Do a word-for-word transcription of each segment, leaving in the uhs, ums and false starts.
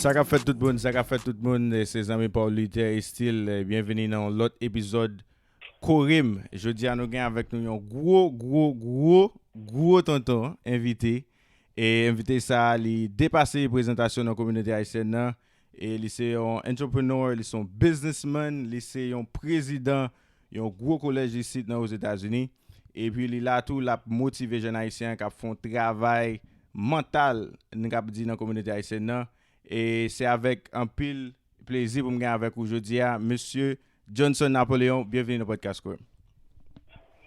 Sa k ap fèt tout moun, sa k ap fèt tout moun, eh, se zanmi pa w Luther Estil, eh, byenveni nan yon lòt epizòd Kore m. Jodi a nou gen avèk nou yon gwo, gwo, gwo, gwo tonton envite. E envite sa a, li depase prezantasyon nan kominote ayisyèn nan. E li se yon entrepreneur, li se yon businessman, li se yon prezidan yon gwo kolèj isit nan Ozetazini. Epi li la tou, l ap motive jèn ayisyen k ap fè yon travay mantal, n ap di nan kominote ayisyèn nan. E se avèk anpil plezi pou m gen avèk ou jodi a, mesye Johnson Napoleon, byenveni nan podcast Kore m.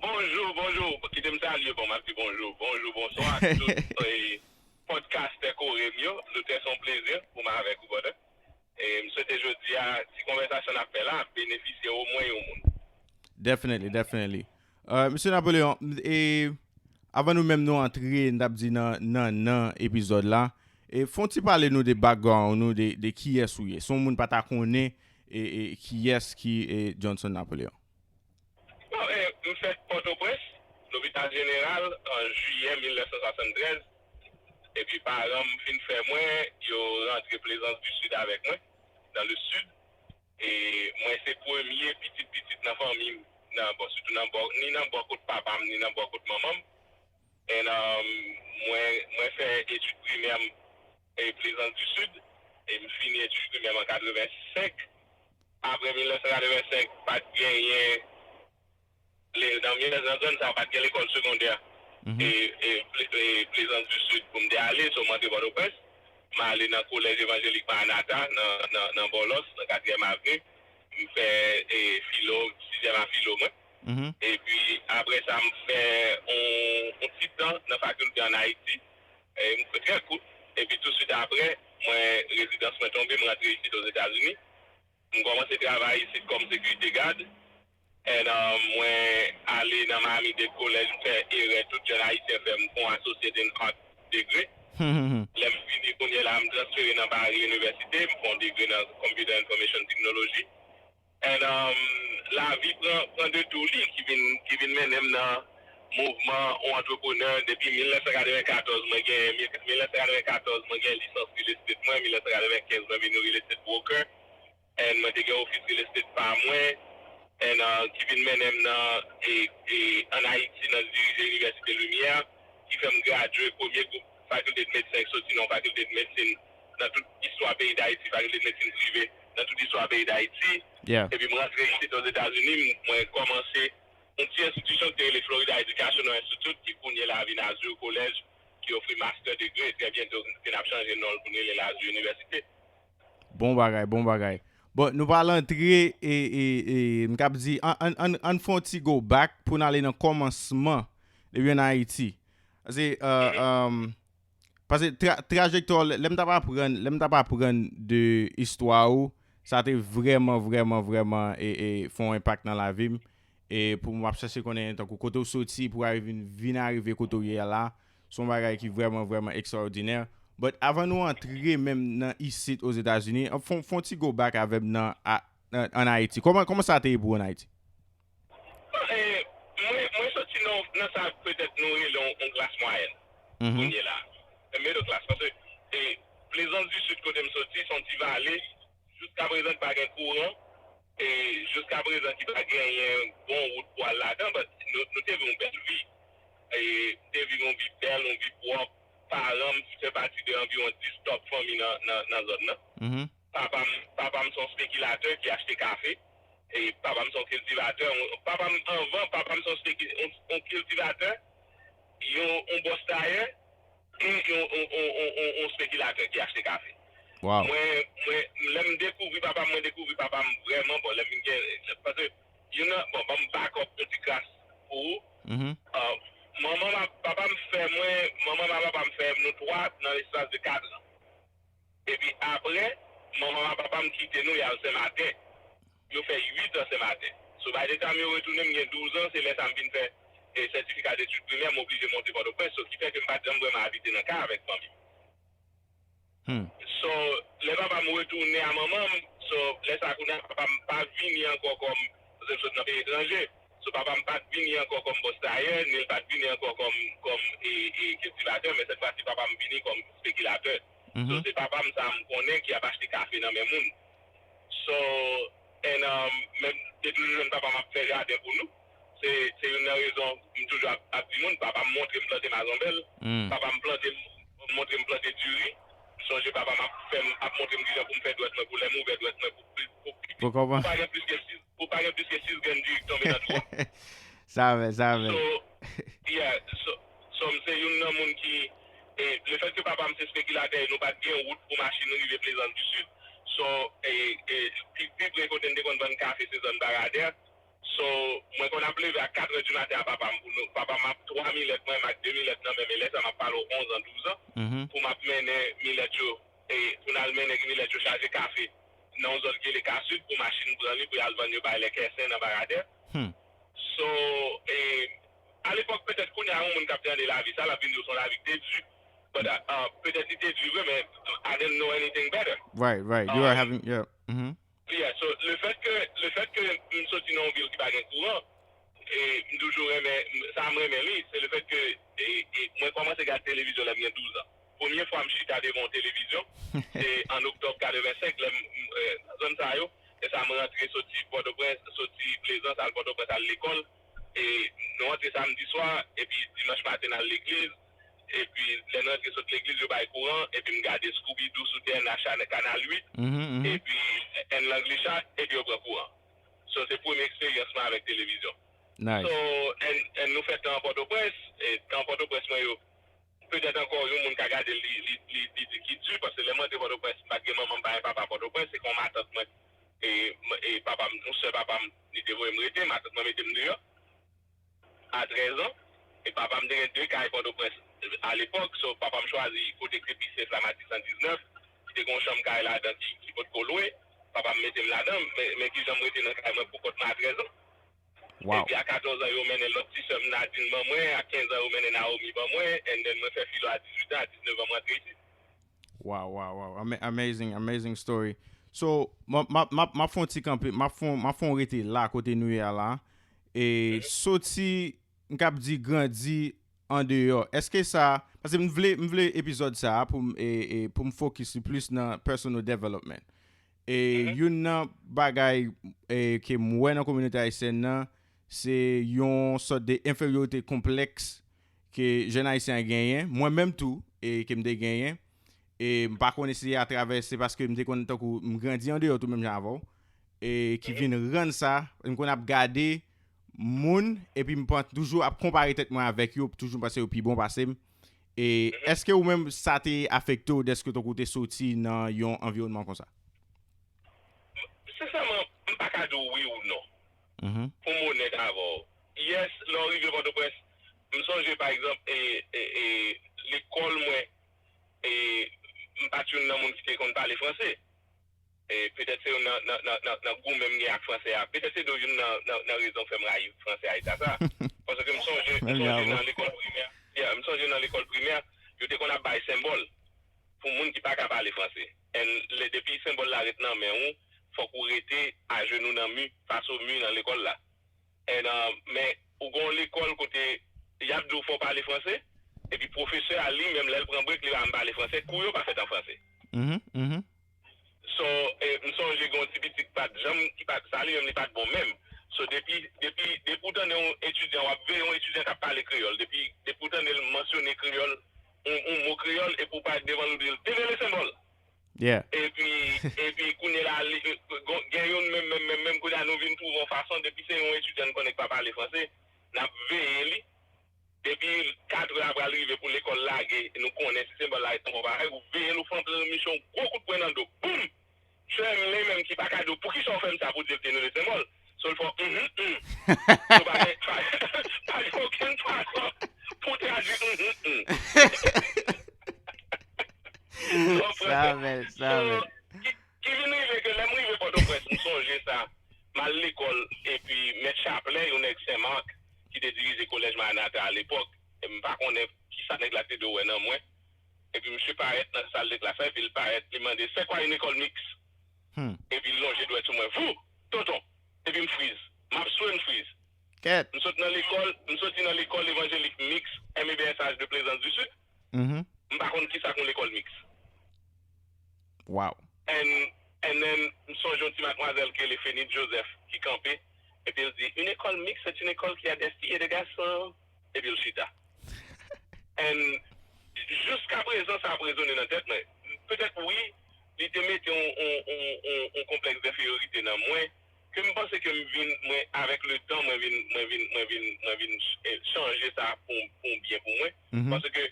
Bonjou, bonjou. Kite m salye, bon, m ap di bonjou. Bonjou, bonswa, tout eh, podcastè Kore m yo. Luther, se yon plezi pou m avèk ou, brother. E m swete jodi a, ti konvèsasyon n ap fè la, benefisye omwen yon moun. Definitely, definitely. Uh, mesye Napoleon, e avan nou menm nou antre, n ap di nan, nan, nan epizòd la, e fè yon ti pale nou de background ou, de, de kiyès ou ye. Si yon moun pa ta konnen, e, e kiyès ki e Johnson Napoleon. Bon, e, m fèt Pòtoprens, Lopital Jeneral, an jiyè mil nèf san swasann trèz. Epi paran m fin fè mwen, yo rantre Plaisance du Sud avèk mwen, dans le sud. E mwen se premye pitit pitit nan fanmi m, nan, bon, sitou nan bò, ni nan bò kot papa m, ni nan bò kot manman m. And, um, mwen, mwen fè etid primè m e Plaisance du Sud, e m fini etid primè m an katrevensenk. Apre mil nèf san katrevensenk, pa t genyen, le, nan mil nèf san, nan zòn sa a, pa t gen lekòl segondè. E, e, Pla- e Plaisance du Sud pou m te ale, so m antre Pòtoprens. M ale nan Kolèj Evanjelik Maranatha, nan, nan, nan Bòlòs, nan katriyèm avni. M fè e, filo, sizyèm a filo mwen. Epi apre sa, m fè yon, yon ti tan nan fakilte ann Ayiti. E, m fè trè kout. Epi touswit apre, mwen, rezidans mwen tonbe, m rantre isit Ozetazini. M kòmanse travay isit kòm sekirite gad. And, uh, mwen ale nan Miami-Dade College, m fè erè tout jèn ayisyen fè, m fè yon Associate in Art degree. Lè m fini kounye la, m transfere nan Paris Université, m fè yon degree nan Computer Information Technology. And, um, lavi pran, pran detour li ki vin, ki vin mennen m nan mouvman yon antreprenè depi mil nèf san katrevenkatòz, mwen gen, mil nèf san katrevenkatòz, mwen gen lisans real estate mwen, mil nèf san katrevenkenz, mwen vin yon real estate broker. And mwen te gen ofis real estate pa mwen, and, uh, ki vin mennen m nan, e, e, ann Ayiti, nan dirije Inivèsite Limyè, ki fè m gradye premye gwoup fakilte de medsen k soti nan yon fakilte de medsin nan tout istwa peyi Dayiti, fakilte de medsin prive nan tout istwa peyi Dayiti. Epi m rantre isit Ozetazini, m- mwen kòmanse yon ti enstitisyon ki te rele Florida Educational Institute, ki kounye la vin Azur College, ki ofri master degree, e trè byento ke n ap chanje non l pou n rele l Azur Université. Bon bagay, bon bagay. Bon, nou pral antre, e, e, e, m kab di, ann, ann, ann, ann fè yon ti go back pou n ale nan kòmansman depi ann Ayiti. Paske, euh, euh, paske tra, trajektwa, lè, lè m t ap aprann, lè m t ap aprann de istwa ou, sa te vrèman, vrèman, vrèman, e, e, fè yon enpak nan lavi m. E pou m ap chèche konnen tankou kote w soti pou w vin, vin arive kote w ye a la, se yon bagay ki vrèman, vrèman ekstraòdinè. But avan nou antre menm nan isit Ozetazini, fè, fè yon ti go back avè m nan, a, nan, ann Ayiti. Kòman, kòman sa te ye pou w ann Ayiti? Bon, e, mwen, mwen soti nan, nan sa petèt nou rele yon, yon klas mwayèn kounye la. Yon middle class. Paske, e, Plaisance du Sud kote m soti, se yon ti vale, jiskaprezan ki pa gen kouran, e jiskaprezan ki pa genyen bon wout pou al ladan, but nou, nou te viv yon bèl vi. E, te viv yon vi bèl, yon vi pwòp. Paran m fè pati de anviwon dis top fanmi nan, nan, nan zòn nan. Papa m, papa m se yon spekilatè ki achte kafe. E papa m se yon kiltivatè. Yon- Papa m anvan, papa m se yon speki- yon, yon kiltivatè, yon, yon bòs tayè, e yon, yon, yon, yon, yon, yon spekilatè ki achte kafe. Mwen, mwen, lè m dekouvri papa m, mwen dekouvri papa m vrèman bon. Lè m vin gen, paske youn nan, bon, ban m back up yon ti kras pou ou. Ah, manman m a, papa m fè mwen, manman m a papa m fè nou twa nan lespas de kat an. Epi apre, manman m a papa m kite nou, y al Senmaten. Yo fè uit an Senmaten. So, by the time yo retounen, m gen douz an, se lè sa m vin fè e sètifika detid primè, m oblije monte Pòtoprens, so ki fè ke m pa t janm vrèman abite nan kay avèk fanmi m. So, lè papa m retounen a manman m, so, lè sa kounye a papa m pa vini ankò kòm, paske m sot nan peyi etranje. So, papa m pa t vini ankò kòm bòs tayè, ni l pa t vini ankò kòm, kòm e, e kiltivatè, men sèt fwa si papa m vini kòm spekilatè. So, se papa m sa a m konnen ki ap achte kafe nan men moun. So, and, um, menm de toujou jwenn papa m ap fè jaden pou nou. Se, se youn nan rezon m toujou ap, ap di moun, papa m montre m plante mazonbèl, papa m plante m, montre m plante diri. M sonje papa m ap fè m, ap montre m kijan pou m fè dwèt mwen, pou lè m ouvè dwèt mwen, pou, pou, pou, pou kòman pa gen plis ke sis, pou pa gen plis ke sis grenn diri k tonbe nan twou a. Sa vre, sa vre. So, yeah, so, so m se youn nan moun ki, e, lefètke papa m se spekilatè e nou pa t gen wout pou machin rive Plezans di Sid. So, e, e, pi, pi pre kote n te konn vann kafe se zòn Baradè. So, mwen konn ap leve a kat è di maten a papa m pou nou, papa m ap twa milèt mwen, m ak de milèt nan men m, e lè sa m ap pale w onz an, douz an, pou m ap mennen milèt yo, e, pou n al mennen milèt yo chaje kafe nan yon zòn ki rele Ka Sid pou machin pran li pou y al vann yo bay lè kèsen nan Baradè. So, e, alepòk, petèt kounye a, yon moun k ap tande lavi sa, l ap vin di w se yon lavi ki te di. But, uh, uh, petèt li te di vre, men I didn't know anything better. Right, right. You are Um, having, yeah. Yeah, so, lefètke, lefètke m soti nan yon vil ki pa gen kouran, e m toujou renmen, sa m renmen li, se lefètke, e, e, mwen kòmanse gade televizyon lè m gen douz an. Premye fwa m chita devan yon televizyon, se an oktòb katrevensenk, lè m, m, e, nan zòn sa yo, e sa m rantre soti Pòtoprens, soti Plezans, al Pòtoprens, al lekòl, e nou rantre samdi swa, epi dimanch maten n al legliz, epi lè n rantre sot legliz, yo bay kouran, epi m gade Scooby-Doo sou T N H a nan Kanal uit, epi N Langlisha, epi yo pran kouran. So, se premye eksperyans mwen avèk televizyon. So, and, and nou fè tan an Pòtoprens, e tan an Pòtoprens mwen yo, petèt ankò yon moun ka gade l, li, li, li, li di ki di, paske lè m rantre Pòtoprens, m pa t gen manman, m pa gen papa Pòtoprens, se kon matant mwen, e, m- e papa m, yon sè papa m, li te voye m rete, matant mwen mete m deyò a trèz an, e papa m te gen de kay Pòtoprens alepòk, so papa m chwazi kote k te pi sèf la, Mati san diznèf, ki te gen yon chanm kay ladan ki, ki potko lwe, papa m mete m ladan, men, men kijan m rete nan kay mwen pou kont mwen a trèz an. Epi a katòz an, yo mennen lòt ti sè m Nadine ban mwen, a kenz an, yo mennen Naomi ban mwen, and then mwen fè filo a dizuit an, a diznèf an, mwen antre isit. Wow, wow, wow. Ama- amazing, amazing story. So, m ap, m ap, m ap, m ap fè yon ti kanpe, m ap fè yon, m ap fè yon rete la kote nou ye a la. E soti, m kab di grandi andeyò. Èske sa, paske m vle, m vle epizòd sa a pou m, e, e, pou m fokis li plis nan personal development. E youn nan bagay, e, ke m wè nan kominote ayisyèn nan, se yon sòt de enferyorite konplèks ke jèn ayisyen an genyen, mwen menm tou, e ke m te genyen. E m pa konnen si se atravè, se paske m te konn tankou m grandi andeyò tou menm jan avè w, e ki vin rann sa, m konn ap gade moun, epi m panse toujou ap konpare tèt mwen avèk yo, toujou m panse yo pi bon pase m. E èske ou menm sa te afekte w dèske tankou w te soti nan yon anviwònman konsa? Sensèman, m pa ka di w wi ou non. Pou m onèt avè w. Yes, lè w rive Pòtoprens, m sonje, pa egzanp, e, e, e, lekòl mwen, e, m pa t youn nan moun ki te konn pale franse. E petèt se youn nan, nan, nan, nan, nan goumen m gen ak franse a. Petèt se de youn nan, nan, nan rezon k fè m rayi franse a eta sa. Paske m sonje, m sonje nan lekòl primè. Yeah, m sonje nan lekòl primè, yo te konn ap bay senbòl pou moun ki pa ka pale franse. And lè, depi senbòl la ret nan men w, fòk ou rete ajenou nan mi, fas o mi nan lekòl la. And, uh, men ou gen yon lekòl kote y ap di w fò w pale franse, epi pwofesè a li menm, lè l pran brek, li pa janm pale franse, kou yo pa fèt an franse. So, e, m sonje gen yon ti pitit ki pa t janm, ki pa t, sa li menm, li pa t bon menm. So, depi, depi, depi w tande yon etidyan, w ap veye yon etidyan k ap pale kreyòl, depi, depi w tande l mansyone kreyòl, yon, yon mo kreyòl, epi w parèt devan l, ou di l, "Tevele senbòl!" Epi, epi kounye la, li, gen, gen youn menm, menm, menm, menm, kounye a nou vin twouve yon fason, depi se yon etidyan n konnen k pa pale franse, n ap veye li. Depi katrè a pral rive pou lekòl lage, nou konnen si senbòl la ret tankou parèy, ou veye l, ou fè yon pil miche, yon gwo kout pwen nan do. Boum! Sè m li menm ki pa ka di w poukisa w fè m sa pou di l te rele senbòl. So l fè w, mhm, mm. So pa gen, pa, pa gen okenn fason pou w tradui, mhm, mm. Sa bèl, sa bèl. Ki, ki vin rive ke lè m rive Pòtoprens, m sonje sa. M al lekòl, epi Mèt Chaplin, yon nèg Sen Mak, ki te dirije Kolèj Maranata alepòk, e m pa konnen kisa nèg la te dwe wè nan mwen. Epi misye parèt nan sal de klas la, epi l parèt, li mande, "C'est quoi une école mixte?" Epi l lonje dwèt sou mwen, vou! Tonton! Epi m friz. M ap swe, m friz. M sot nan lekòl, m soti nan lekòl evanjelik miks M E B S H de Plaisance du Sud. M pa konn kisa k yon lekòl miks. Wow. And, and then, m sonje yon ti madmwazèl ki rele Fenit Joseph ki kanpe, epi l di, une école mixte, c'est une école qui a des filles et des garçons. Epi l chita. And jiska prezan, sa ap rezone nan tèt mwen. Petèt, wi, li te mete yon, yon, yon, yon, yon konplèks denferyorite nan mwen, ke m panse ke m vin, mwen, avèk le tan, mwen vin, mwen vin, mwen vin, mwen vin eh, chanje sa pou, pou byen pou mwen. Paske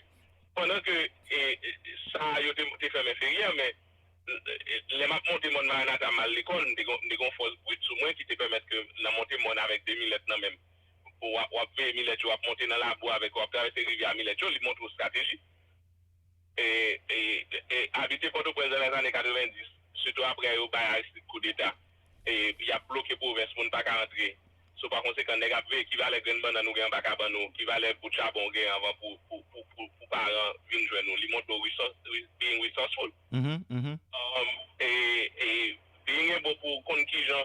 pandan ke eh, eh, sa yo te, te fè m enferyè, men eh, lè m ap monte mòn Maranata, m al lekòl, m te gon- m te gon fòs brit sou mwen ki te pèmèt ke nan monte mòn avèk de milèt nan men m, w ap, w ap veye milèt yo, w ap monte nan labou avèk yo, w ap travèse rivyè a milèt yo, li montre w estrateji. E, e, e abite Pòtoprens nan lèzane katrevenndis, sitou apre yo bay Aristide koudeta, e y ap bloke pwovens, moun pa ka antre. So, pa konsekan, nèg ap veye ki valè grenn bannann ou gen anba kabann ou, ki valè bout chabon ou gen anvan pou, pou, pou, pou, pou paran vin jwenn ou. Li montre w resource, being resourceful. Mhm, mhm. Um, e, e being able pou w konn kijan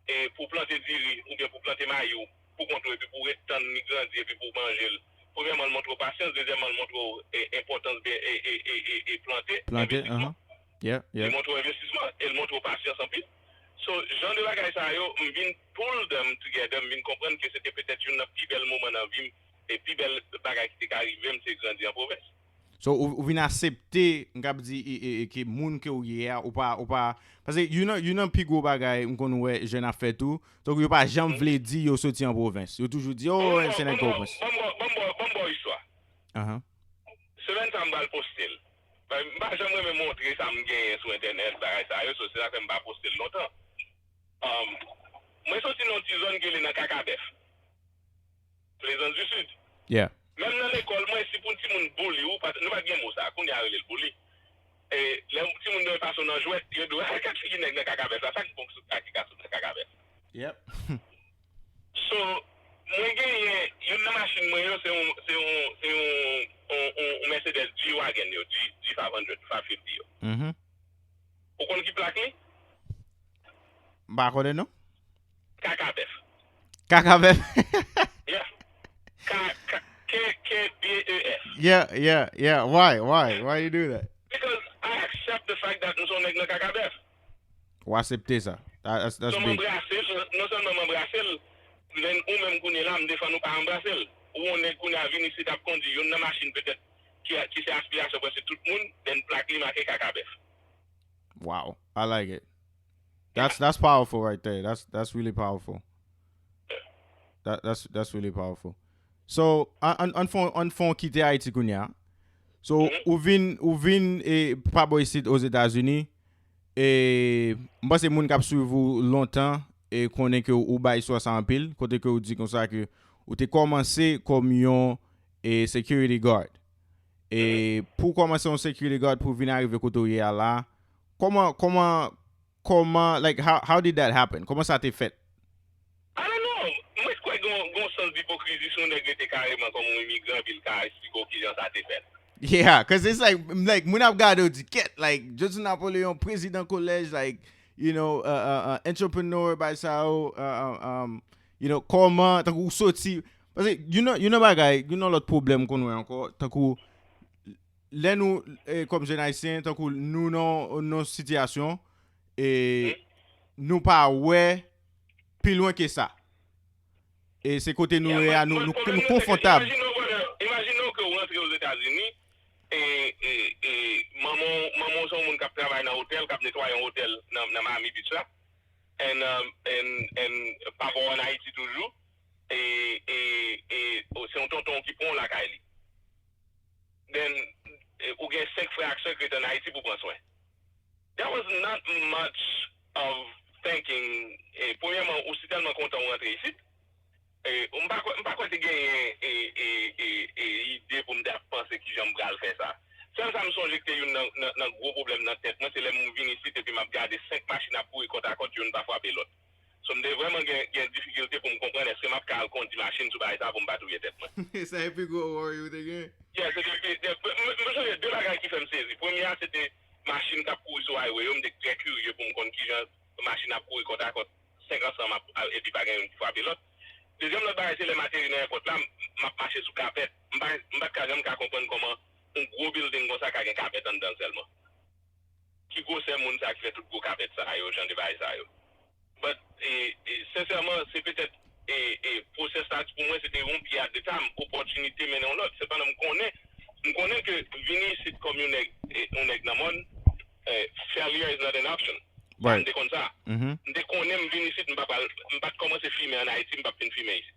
e pou w plante diri oubyen pou w plante mayi w pou kont ou epi pou w ret tann li grandi epi pou w manje l. Premyèman, l montre w pasyans, dezyèmman, l montre w e, enpòtans de e, e, e, e, e plante, Plante, envestisman. Aha. Yeah, Li yeah. montre w envestisman e l montre w pasyans anpil. So, jan de bagay sa yo, m vin pull them together, m vin konprann ke se te petèt youn nan pi bèl moman nan vi m, e pi bèl bagay ki te ka rive m, se grandi an pwovens. So, ou, ou vin aksepte, m kab di, e, e, e, ke moun ke ou ye a, ou pa, ou pa, paske youn nan, youn nan pi gwo bagay m konn wè jèn ap fè tou, tankou yo pa janm vle di yo soti an pwovens. Yo toujou di, oh, se nèg pòtoprens. Ban m ba w istwa. Aha. Semèn sa m pral poste l. M pa janm renmen montre sa m genyen sou entènèt, bagay sa yo, so se sa fè m pa poste l lontan. Um, mwen soti nan yon ti zòn ki rele nan Kakabèf. Plaisance du Sud. Yeah. Menm nan lekòl mwen, si pou timoun bouli ou, pa- nou pa t gen mo sa, kounye a rele l bouli. E lè timoun yo pase w nan jwèt, yo di w, "Ay, gad figi nèg nan Kakabèf la, sa k bon sou ka ki ka sot nan Kakabèf." Yep. So, mwen genyen, youn nan machin mwen yo, se yon, se yon, se yon, yon, yon, yon Mercedes G-Wagon yo, G, G five hundred, five fifty yo. Mhm. Ou konn ki plak li? M pa konnen non. Kakabèf. Kakabèf. Yeah. K, K, K, K B E F. Yeah, yeah, yeah. Why, why, why you do that? Because I accept the fact that m se yon nèg nan Kakabèf. Ou aksepte sa. That- That's, that's So m big. Anbrase l, non sèlman m anbrase l, men ou menm kounye la, m defann ou pa anbrase l. Ou yon nèg kounye a vin isit ap kondi youn nan machin petèt ki, ki se aspirasyon prèske tout moun, then plak li make Kakabèf. Wow, I like it. That's that's powerful right there. That's that's really powerful. That that's that's really powerful. So, an an an fon an fon kite Ayiti kounye a. So, ou vin ou vin e pa bò isit Ozetazini. E m panse moun k ap swiv ou lontan e konnen ke ou bay istwa sa anpil, kote ke ou di konsa ke ou te kòmanse kòm yon e security guard. E pou w kòmanse yon security guard pou w vin arive kote w ye a la, kòman kòman kòman like how how did that happen? Kòman sa te fèt? I don't know. Mwen kwè gon gon sans d'hypocrisie si yon nèg rete kareman kòm yon imigran epi l ka eksplike w kijan sa te fèt. Yeah, cause it's like like moun ap gade w di kèt like Johnson Napoleon prezidan kolèj like you know uh, uh, uh, entrepreneur bay sa yo uh, uh, um, you know kòman tankou ou soti paske you know you know bagay you know lòt pwoblèm konn wè ankò tankou lè nou eh, kòm jèn ayisyen tankou nou nan nan sitiyasyon e nou pa wè pi lwen ke sa e se kote nou ye a nou nou nou konfòtab. Imajine w ke w rantre Ozetazini e e e manman w manman w se yon moun k ap travay nan otèl k ap netwaye yon otèl nan nan Miami Beach la and um, and and papa w an Ayiti toujou e e e se yon tonton w ki pran w lakay li then eh, ou gen senk frè ak sè ki rete an Ayiti pou pran swen. There was not much of thinking. Eh, premyèman, ou si tèlman kontan ou rantre isit. Eh, m pa kwè m pa kwè te genyen eh, eh, eh, eh, ide pou m te ap panse kijan m pral fè sa. Sèl sa m sonje ki te youn nan, nan, nan gwo pwoblèm nan tèt mwen, se lè m vin isit epi m ap gade senk machin ap kouri kòtakòt, youn pa frape lòt. So m te vrèman gen, gen difikilte pou m konprann èske m ap ka al kondi machin sou bagay sa pou m pa touye tèt mwen. Sa e pi gwo worry ou te gen? Yeah, se te, te, te, m, m, m sonje de bagay ki fè m sezi. Premye a, se te machin k ap kouri sou highway yo. M te trè kirye pou m konn kijan machin ap kouri kòtakòt, senk ansanm, ap, ap, epi pa gen youn ki frape lòt. Dezyèm lòt bagay, se lè m ateri nan èpòt la, m, m ap mache sou kapèt. M pa, m pa t ka janm ka konprann kòman yon gwo bilding konsa ka gen kapèt anndan l sèlman. ki gwosè moun sa ki fè tout gwo kapèt sa yo, jan de bagay sa yo. But, e, e, sensèman, se petèt, e, e, pwosès la pou mwen, se te yon pye at the time, opòtinite mennen yon lòt. Sepandan, m konnen, m konnen ke vini isit kòm yon nèg, e, yon nèg nan mòn, e, failure is not an option. Sa, m te konn sa. M te konnen m vin isit, m pa pral, m pa t kòmanse fimen ann Ayiti, m p ap fin fimen isit.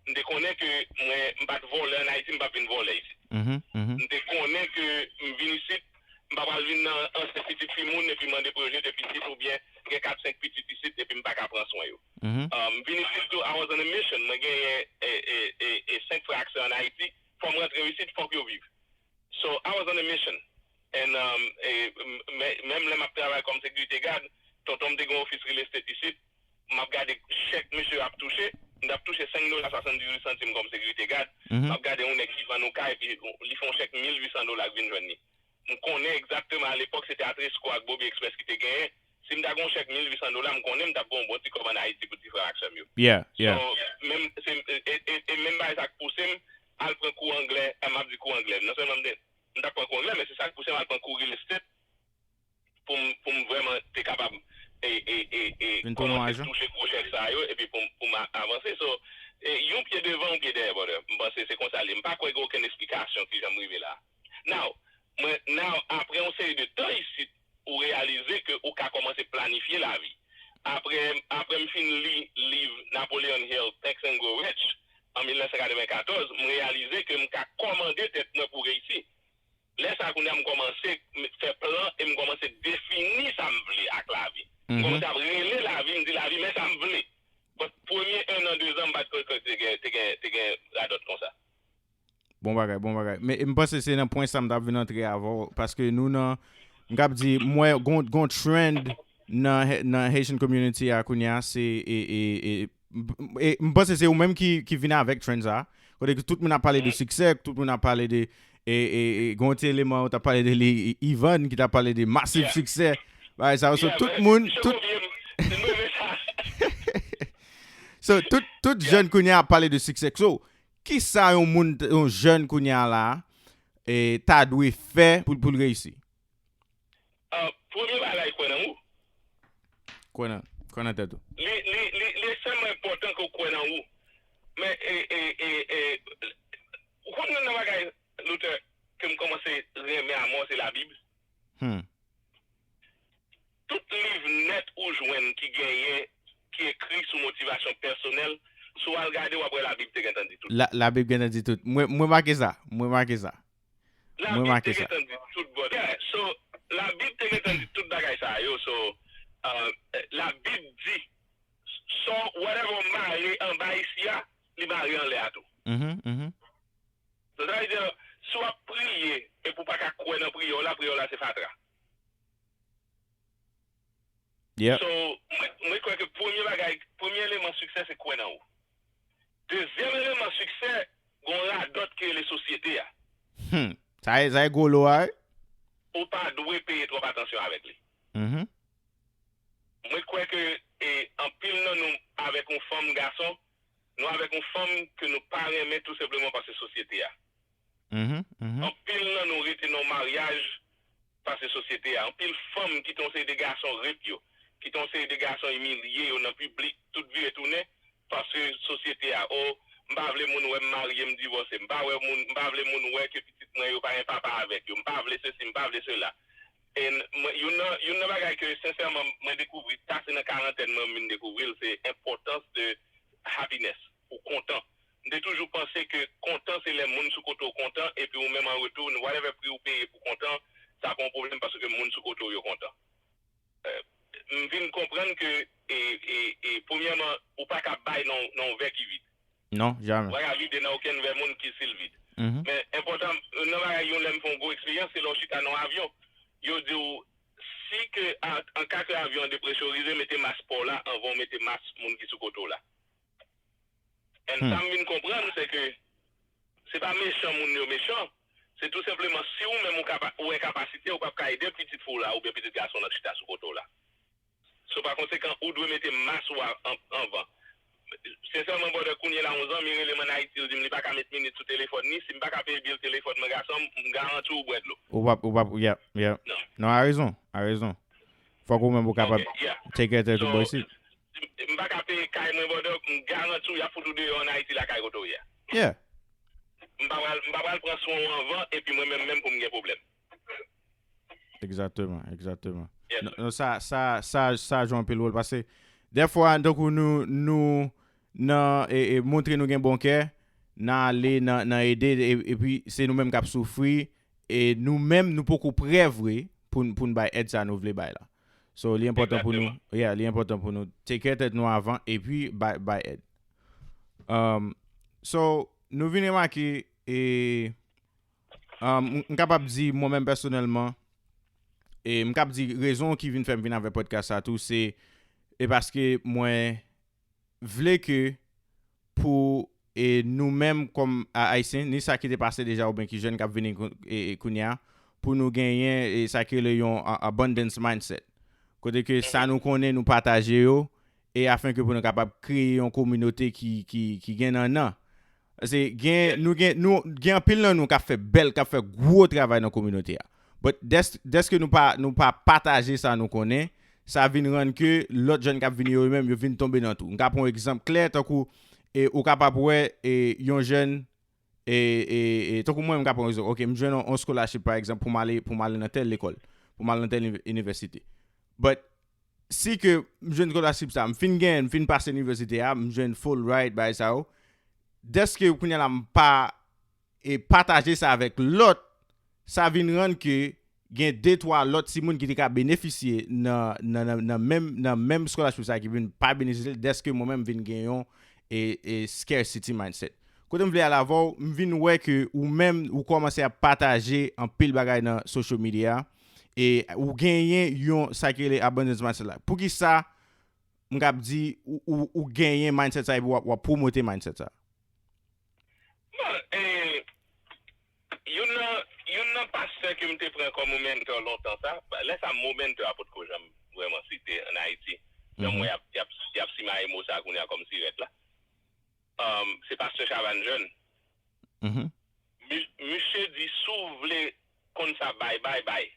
M te konnen ke mwen, m pa t vòlè ann Ayiti, m p ap vin vòlè isit. M te konnen ke m vin isit, m pa pral vin nan ansent pitit fi moun epi mande pou yo jete pitit oubyen gen kat senk pitit isit epi m pa ka pran swen yo. Um, m vin isit tou, I was on a mission. Mwen genyen e, e, e, e senk frè ak sè ann Ayiti, fò m rantre yo isit, fòk yo viv. So, I was on a mission. And, um, e, m- men- menm lè m ap travay kòm sekirite gad, tonton m te gen ofis real estate isit, m ap gade chèk misye ap touche, m t ap touche senk dola swasanndizuit santim kòm sekirite gad, m ap gade yon nèg ki vann yon kay, epi li fè yon chèk mil uitsan dola k vin jwenn li. M konnen egzakteman, alepòk, se te Atresco ak Bobby Express ki te genyen. Si m ta gen yon chèk mil uitsan dola, m konnen m t ap gen yon bon ti kòb ann Ayiti pou ti frè m ak sè m yo. Yeah, yeah. So, menm, se, e, e, e, e menm bagay sa k pouse m al pran kou anglè, a, m ap di kou anglè. Non sèlman m te, m t ap pran kou anglè, men se sa k pouse m al pran kou real estate pou m, pou m vrèman te kapab e, e, e, e, Vin tounen yon kòmanse ajan. Touche gwo chèk sa yo, epi pou m, pou m a- avanse. So, e, yon pye devan, yon pye dèyè, brother. M panse se konsa l ye. M pa kwè gen okenn eksplikasyon ki jan m rive la. Now, mwen, now, apre yon seri de tan isit, ou reyalize ke ou ka kòmanse planifye lavi. Apre, apre m fin li liv Napoleon Hill, Think and Grow Rich, an mil nèf san katrevenkatòz, m reyalize ke m ka kòmande tèt mwen pou reyisi. Lè sa a, kounye a, m kòmanse m- fè plan e m kòmanse defini sa m vle ak lavi. M kòmanse ap rele lavi, m di, "Lavi, men sa m vle." But premye en an, de zan, m pa t kwè ke te gen, te gen, te gen radòt konsa. Bon bagay, bon bagay. Men m panse se nan pwen sa m t ap vin antre avè w, paske nou nan, m k ap di, m wè gon, gon trend nan, nan Haitian community a kounye a, se, e, e, e, e m panse se ou menm ki, ki vin avèk trend sa. Kote ke tout moun ap pale de siksè, tout moun ap pale de, e, e, e, gon ti eleman ou t ap pale de li, Ivan, ki t ap pale de masiv siksè. Bagay sa yo, so, tout moun, tout, so, tout, tout jèn kounye a ap pale de siksè. So, kisa yon moun, yon jèn kounye a la, e, ta dwe fè pou, pou l reyisi? Ah, premye bagay, kwè nan ou. Kwè nan, kwè nan tèt ou. Li, li, li, li ekstrèmman enpòtan ke w kwè nan ou. Men, e, e, e, e, ou konn youn nan bagay, Luther, ke m kòmanse renmen amò, se Labib. Hmm. Tout liv nèt ou jwenn ki genyen, ki ekri sou motivasyon pèsonèl, si w al gade, w ap wè Labib te gentan di tout. La, Labib gentan di tout. Mwen, mwen make sa. Mwen make sa. Mwen make sa. Labib te gentan di tout, brother. Yeah, so, Labib te gentan di tout bagay sa yo. So, uh, Labib di, so, whatever w mare anba isi a, li mare anlè a tou. Mhm, mhm. So, sa vle di, si w ap priye epi w pa ka kwè nan priyè w la, priyè w la se fatra. Yep. So, mwen, mwen kwè ke premye bagay, premye eleman siksè se kwè nan ou. Dezyèm eleman siksè, gon radòt ki rele sosyete a. Hmm. Sa e, sa e gwo lo a, wi. Ou pa dwe peye twòp atansyon avèk li. Mhm. Mwen kwè ke, e, anpil nan nou avèk yon fanm, gason, nou avèk yon fanm ke nou pa renmen tou senpleman paske sosyete a. Mhm, mhm. Anpil nan nou rete nan yon maryaj paske sosyete a. Anpil fanm kite yon seri de gason rep yo, kite yon seri de gason imilye yo nan piblik, tout vire tounen, paske sosyete a, o, m pa vle moun wè m marye, m divòse, m pa wè moun, m pa vle moun wè ke pitit mwen yo pa gen papa avèk yo, m pa vle sesi, m pa vle sela. And mwen, youn nan, youn nan bagay ke, sensèman, mwen dekouvri, sa se nan karantèn mwen m vin dekouvri l, se enpòtans de happiness, ou kontan. M te toujou panse ke kontan se lè moun sou kote w kontan, epi ou menm an retou, whatever pri ou peye pou kontan, sa pa yon pwoblèm paske moun sou kote w yo kontan. Eh, m vin konprann ke, e, e, e, premyèman, ou pa ka bay nan, nan yon vè ki vid. Non, jamè. Ou pa ka vide nan okenn vè moun ki si l vid. Mhm. Men enpòtan, youn nan bagay, youn lè m fè yon gwo eksperyans, se lè w chita nan yon avyon, yo di w, si ke, an, an ka ke avyon an depresurize, mete mas pa w la anvan w mete mas moun ki sou kote w la. And sa m vin konprann, se ke se pa mechan moun yo mechan, se tou senpleman si ou menm ou kapa-, ou wè kapasite, ou p ap ka ede pitit fi w la oubyen pitit gason w lan chita sou kote w la. So, pa konsekan, ou dwe mete mas ou a an-, anvan. Sensèman, brother, kounye la, yon zanmi rele m ann Ayiti, l di m li pa ka met minit sou telefòn ni, si m pa ka peye bil telefòn mwen, gason m, m garanti w bwè dlo. Ou p ap, ou p ap, yeah, yeah. Non. Non, a rezon, a rezon. Fòk ou menm ou kapab take care tèt ou bò isit. M pa ka peye kay mwen, brother, m garanti w y ap fout ou deyò ann Ayiti lakay kote w ye a. Yeah. M pa pral, m pa pral pran swen w anvan, epi mwen menm menm pou m gen pwoblèm. Egzakteman, egzakteman. Non, sa, sa, sa, sa jwe anpil wòl paske dèfwa, tankou nou, nou nan e, e, montre nou gen bon kè, nan ale, nan, nan ede, e, epi se nou menm k ap soufri, e nou menm, nou poko prè vre pou, n- pou n bay èd sa nou vle bay la. So, li enpòtan pou nou, yeah, li enpòtan pou nou take care tèt nou avan, epi bay, bay èd. Um, so, nou vin remake, e, Um, m kapab di mwen menm pèsonèlman, e m kab di rezon ki vin fè m vin avè pòdkas sa tou, se e paske mwen vle ke pou e nou menm kòm a- Ayisyen, ni sa ki te pase deja oubyen ki jèn k ap vini kou- e- e kounye a, pou nou genyen e sa ki rele yon a- abundance mindset. Kote ke sa nou konnen nou pataje yo, e afenke pou nou kapab kreye yon kominote ki, ki, ki gen nannan. Paske gen, nou gen, nou, gen anpil nan nou k ap fè bèl, k ap fè gwo travay nan kominote a. But dès, dèske nou pa, nou pa pataje sa nou konnen, sa vin rann ke lòt jèn k ap vini yo menm, yo vin tonbe nan twou. M ka pran yon egzanp klè, tankou e, ou kapab wè e, yon jèn, e, e, e, tankou mwen, m ka pran yon egzanp. Ok, m jwenn yon, yon scholarship, pa egzanp, pou m ale, pou m ale nan tèl lekòl, pou m ale nan tèl inivèsite. But si ke m jwenn scholarship sa, m fin genyen, m fin pase inivèsite a, m jwenn full ride, bagay sa yo, dèske kounye a la m pa e pataje sa avèk lòt, sa vin rann ke gen de twa lòt timoun ki te ka benefisye nan, nan, nan, nan menm, nan menm scholarship sa ki vin pa benefisye l, dèske mwen menm m vin gen yon e, e scarcity mindset. Kote m vle al avè w, m vin wè ke ou menm, ou kòmanse ap pataje anpil bagay nan social media, e ou genyen yon sa ki rele abundance mindset la. Poukisa m kab di ou, ou, ou genyen mindset sa epi w ap, w ap pwomote mindset sa? Bon, e, youn nan, youn nan pastè ke m te pran kòm mentor lontan sa, lè sa mentor a potko janm vrèman site ann Ayiti. Nan mwen, y ap, y ap, y ap simaye mo sa kounye a kòm sirèt la. Um, se pastè Chavannes Jeune. Mi- Misye di, si w vle konn sa bay, bay, bay.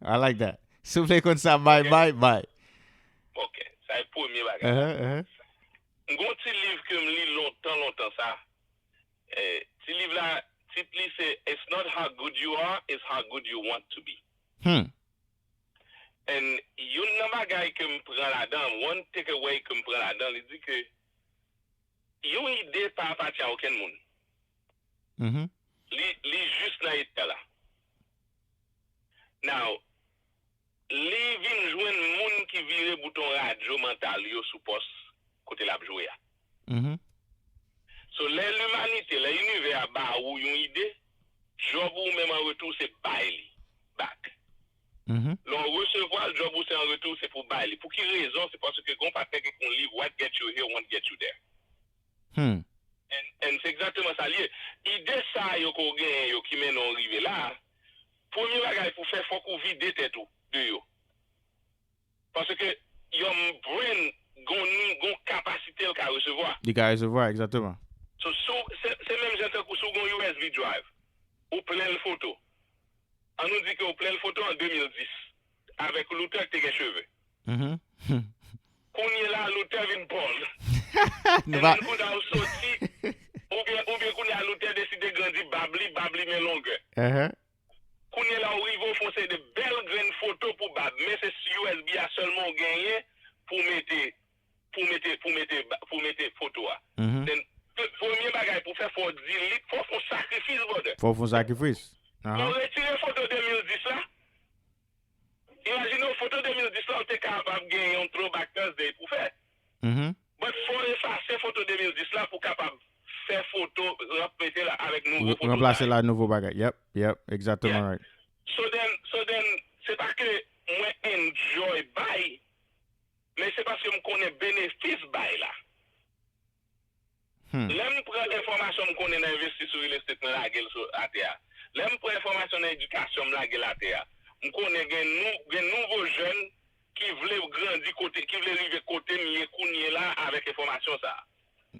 I like that. Si w vle konn sa bay, bay, bay. Ok, sa e premye bagay. Uh-huh, uh-huh. M gon ti liv ke m li lontan, lontan sa. Eh, ti liv la, tit li se It's not how good you are, it's how good you want to be. Hmm. And youn nan bagay ke m pran ladan, one takeaway ke m pran ladan, li di ke yon ide pa apatyen a okenn moun. Mm-hmm. Li, li jis nan etè la. Now, li vin jwenn moun ki vire bouton radyo mantal yo sou pòs kote l ap jwe a. Mm-hmm. So, lè limanite, lè inivè a ba ou yon ide, djòb ou menm an retou se bay li back. Mm-hmm. Lè w resevwa l, djòb ou se an retou, se pou bay li. Pou ki rezon? Se paske gon patnè ki kon liv, What get you here won't get you there. Hmm. And, and se egzakteman sa l ye. Ide sa yo ke w genyen yo ki mennen w rive la, premye bagay pou fè, fòk ou vide tèt ou de yo. Paske yon brain gon, gon kapasite l ka resevwa. Li ka resevwa, egzakteman. So, so, se, se menm jan tankou si w gon U S B drive, ou plen l foto. An nou di ke w plen l foto an de mil dis, avèk Luther ki te gen cheve. Mhm. Kounye la, Luther vin bald. Nou pa- Kounye a w soti, oubyen, oubyen kounye a Luther deside grandi bab li, bab li men longè. Ehe. Kounye la, w rive w fè yon seri de bèl grenn foto pou bab, men se U S B a sèlman w genyen pou mete, pou mete, pou mete, pou mete foto a. Mhm. Then, premye bagay pou fè, fò w delete, fò w fè yon sakrifis, brother. Fò w fè yon sakrifis. Fò w retire foto de mil dis la. Imajine w, foto de mil dis la, w te kapab gen yon Throwback Thursday pou fè. Mhm. But fò w efase foto de mil dis la pou kapab fè foto, ranplase la avèk nouvo foto. Ranplase la nouvo bagay. Yep, yep, egzakteman right. So then, so then, se pa ke mwen enjoy bay, men se paske m konnen benefis bay la. Hmm. Lè m pran enfòmasyon m konnen nan envesti sou real estate, mwen lage l sou atè a. Lè m pran enfòmasyon nan edikasyon, m lage l atè a. M konnen gen nou, gen nouvo jèn ki vle grandi kote, ki vle rive kote m ye kounye la avèk enfòmasyon sa a.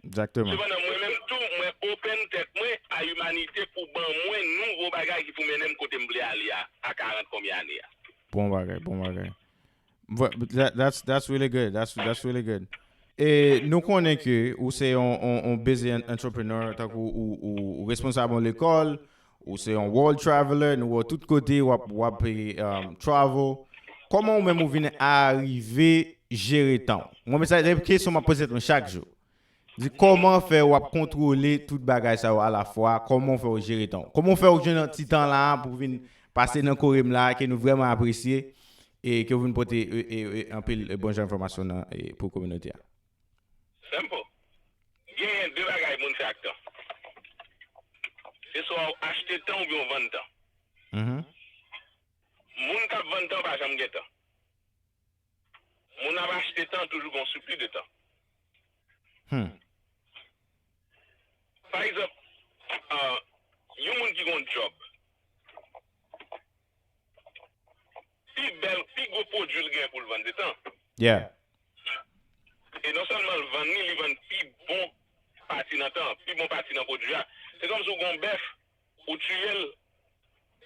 Egzakteman. Sepandan, mwen menm tou, mwen open tèt mwen a imanite pou ban mwen nouvo bagay ki pou mennen m kote m vle ale a, a karant konbyen ane a. Bon bagay, bon bagay. But that, that's, that's really good. That's, that's really good. E nou konnen ke ou se yon, yon, yon busy en- entrepreneur, tankou ou, ou, ou responsab yon lekòl, ou se yon world traveler, nou wè w tout kote, w ap, w ap um, travel. Kòman ou menm ou vin arive jere tan w? Mwen, men sa se kesyon m ap poze tèt mwen chak jou. Di kòman fè w ap kontwole tout bagay sa yo alafwa, kòman w fè w jere tan w? Kòman w fè w jwenn ti tan la pou vin pase nan kore m la ke nou vrèman apresye e ke w vin pote e, e, e, anpil e, bon jan enfòmasyon nan e, pou kominote a? Simple. Genyen de bagay moun fè ak tan. Se swa w achte tan oubyen w vann tan. Mhm. Moun k ap vann tan pa janm gen tan. Moun ap achte tan toujou gen yon sipli de tan. Hmm. Pa egzanp, ah, yon moun ki gen yon djòb, pi bèl, pi gwo pwodui l gen pou l vann se tan. Yeah. E non sèlman l vann li, li vann pi bon pati nan tan, pi bon pati nan pwodui a. Se kòmsi w gen yon bèf, ou tiye l,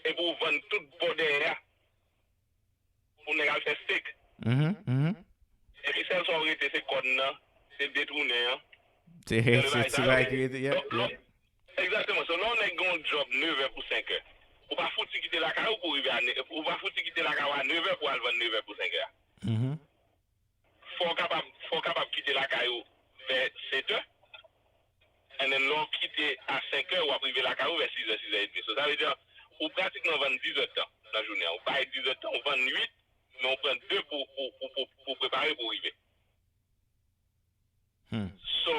epi w vann tout bò dèyè a pou nèg al fè steak. Mhm, mhm. Epi sèl sa w rete se kòn nan, se detounen an, Se se se ti bagay ki rete, yeah, yeah. Egzakteman. So, lè yon nèg gen yon djòb nevè pou senkè, ou pa fouti kite lakay ou pou rive a ne- ou pa fouti kite lakay ou a nevè pou al vann nevè pou senkè a. Mhm. Fò w kapab, fò w kapab kite lakay ou vè setè. And then lè w kite a senkè, w ap rive lakay ou vè sizè, sizè edmi. So, sa vle di, ou pratikman vann dizèdtan nan jounen an. Ou bay dizèdtan, ou vann uit, men ou pran de pou, pou, pou, pou, pou prepare pou w rive. Hmm. So,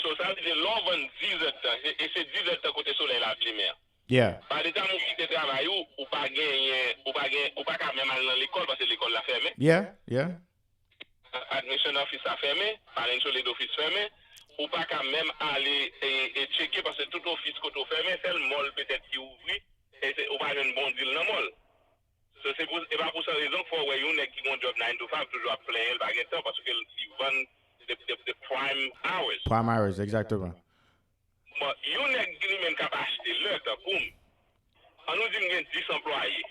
so, sa vle di, lè w vann dizèdtan, e, e se dizèdtan kote solèy la ap limen an. Yeah. By the time ou kite travay ou, ou pa genyen, ou pa gen, ou pa ka menm al nan lekòl paske lekòl la fèmen. Yeah, yeah. Admission office la fèmen, financial aid office fèmen, ou pa ka menm ale e, e tcheke paske tout ofis kote w fèmen, sèl mall petèt ki ouvri, e se, ou pa jwenn bon deal nan mall. So, se pou, e pa pou sa rezon k fè w wè yon nèg ki gen yon djòb nine to five toujou ap plenyen l pa gen tan paske l, li vann the, the, the prime hours. Prime hours, egzakteman. Bon, yon nèg ki li menm k ap achte lè, tankou m, ann nou di m gen dis anplwaye,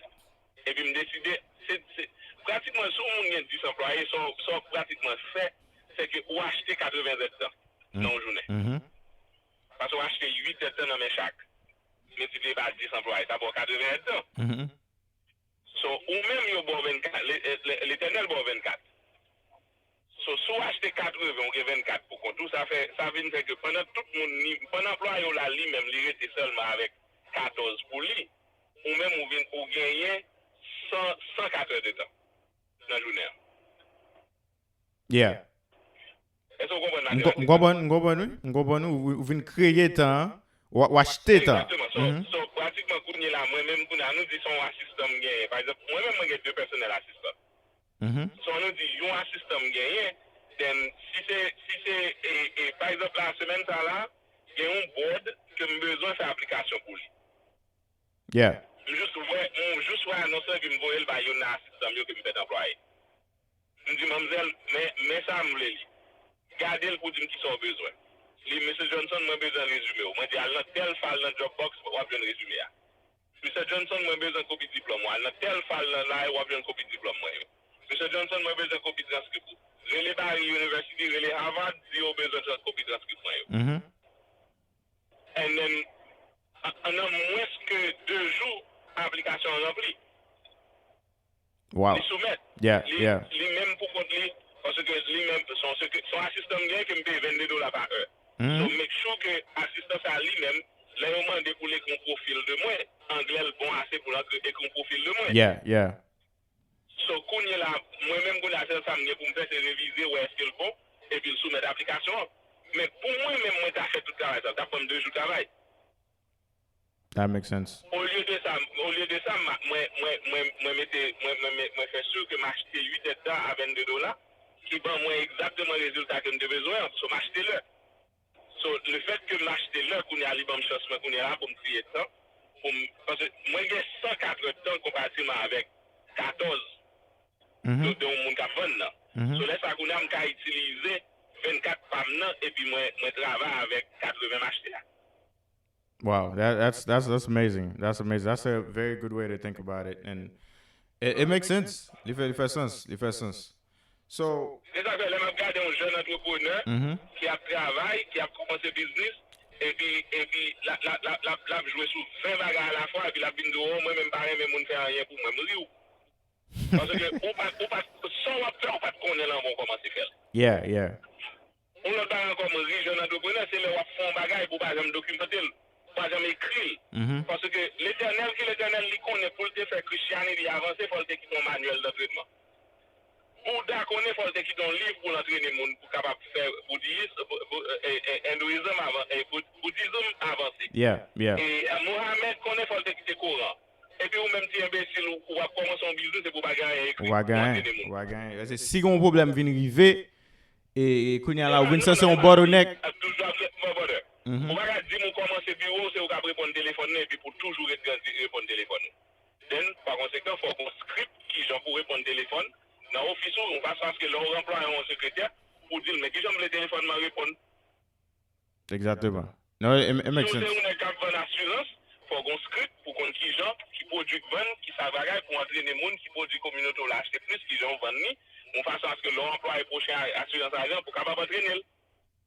epi m deside, se, se, pratikman, si yon moun gen dis anplwaye, sa w, sa w pratikman fè, se ke ou achte katreven zèdtan nan yon jounen. Mhm. Paske w achte uit èdtan nan men chak. Miltipliye pa dis anplwaye, sa ba w katreven èdtan. Mhm. So, ou menm yo ba w vennkat, le- le- Letènèl ba w vennkat. So, si w achte katreven, ou gen vennkat pou kont ou, sa fè, sa vin fè ke pandan tout moun, li, pandan anplwaye w la, li menm, li rete sèlman avèk katòz pou li, ou menm, ou vin, ou genyen san, san kat èdtan nan jounen an. Yeah. Èske w konprann sa? M ko- m konprann, m konprann, wi. M konprann, wi. Ou, ou vin kreye tan, w, w achte tan. Egzakteman. So, Mhm. So, pratikman, kounye la, mwen menm, kounye a, nou di se yon asistan m genyen. Pa egzanp, mwen menm, mwen gen de pèsonèl asistan. Mhm. So, nou di, yon asistan m genyen, then, si se, si se, e, e, pa egzanp, la, semèn sa la, gen yon board ke m bezwen fè aplikasyon pou li. Yeah. M jis wè, m jis wè anons lan, epi m voye l bay youn nan asistan m yo ke m fèk anplwaye. M di, manmzèl, men, men sa m vle li. Gade l pou di m kisa w bezwen. Li, Mesye Johnson, mwen bezwen rezime w. Mwen di, al nan tèl fayl nan Dropbox, w ap jwenn rezime a. Mesye Johnson, mwen bezwen kopi diplòm ou. Al nan tèl fayl nan la, w ap jwenn kopi diplòm mwen yo. Mesye Johnson, mwen bezwen kopi transkrip ou. Rele Barry University, rele Harvard, di yo bezwen trans- kopi transkrip mwen yo. Mhm. And then, a- nan mwens ke de jou, aplikasyon an ranpli. Wow. Li soumèt. Yeah, li, yeah. Li menm pou kont li, paske li menm, se yon, se yon asistan m genyen ke m peye vennde dola pa è. Mm. So, make sure ke asistan sa li menm, lè yo mande pou l ekri yon pwofil de mwen, anglè l bon ase pou l ekri, ekri yon pwofil de mwen. Yeah, yeah. So, kounye la, mwen menm kounye a, sèl sa m gen pou m fè, se revize, wè èske l bon, epi l soumèt aplikasyon an. Men pou mwen menm, mwen ta fè tout travay sa, l ta pran m de jou travay. That makes sense. Olye de sa, olye de sa, ma- mwen, mwen, mwen, mwen mete, mwen, mwen, mwen, mwen fè si ke m achte uit èdtan a vennde dola, ki ban mwen egzakteman rezilta ke m te bezwen an. So, m achte lè. So, lefètke m achte lè, kounye a, li ban m chans mwen kounye a la pou m kreye tan. Pou m, paske mwen gen san kat èdtan konparativman avèk katòz. de, de yon moun k ap vann nan. So lè sa kounye a m ka itilize vennkat pa m nan epi mwen, mwen travay avèk katreven m achte a. Wow, that, that's that's that's amazing. That's amazing. That's a very good way to think about it, and it, it makes sense. Li fè li fè sans. Li fè sans. So, Se sa k fè lè m ap gade yon jèn antreprenè ki ap travay, ki ap kòmanse biznis, epi epi l ap l ap l ap l ap l ap jwe sou ven bagay alafwa, epi l ap vin di w, o, mwen menm m pa renmen moun fè anyen pou mwen. M ri w. Paske ou pa t, ou pa t, sa w ap fè, ou pa t konnen l anvan w kòmanse fè l. Yeah, yeah. Yon lòt bagay ankò, m ri jèn antreprenè, se lè w ap fè yon bagay epi w pa janm dokimante l, w pa janm ekri l. Paske Letènèl ki Letènèl, li konnen pou l te fè Christianity avanse, fò l te kite yon manyèl d'antrenman. Bouda konnen fò l te kite yon liv pou l antrene moun pou kapab fè boudiyis, bou- bou- e- e- Hinduism avan- e- bou- Buddhism avanse. Yeah, yeah. E Mohamed konnen fò l te kite Koran. Epi ou menm ti enbesil ou, ou ap kòmanse yon biznis epi ou pa gen anyen ekri. Ou pa gen anyen. Ou pa gen anyen. Paske si gen yon pwoblèm vin rive, e, e kounye a la, ou vin sanse yon bottleneck. Ap toujou ap gen yon bottleneck. Ou pa ka di m ou kòmanse biwo, se ou k ap reponn telefòn nan epi pou toujou ret gen di reponn telefòn ou. Then, pa konsekan, fò w gon script kijan pou reponn telefòn nan ofis ou, yon fason aske lè w ranplwaye yon sekretè, pou di l, men kijan m vle telefòn mwen reponn. Exactement. Non, it, it makes sense. Si w se yon nèg k ap vann asirans, fò w gon script pou konn kijan, ki pwodui k vann, ki sa bagay, pou antrene moun, ki pwodui kominote w la achte plis, kijan w vann li, yon fason aske lè w anplwaye pwochen asirans ajan, pou w kapab antrene l.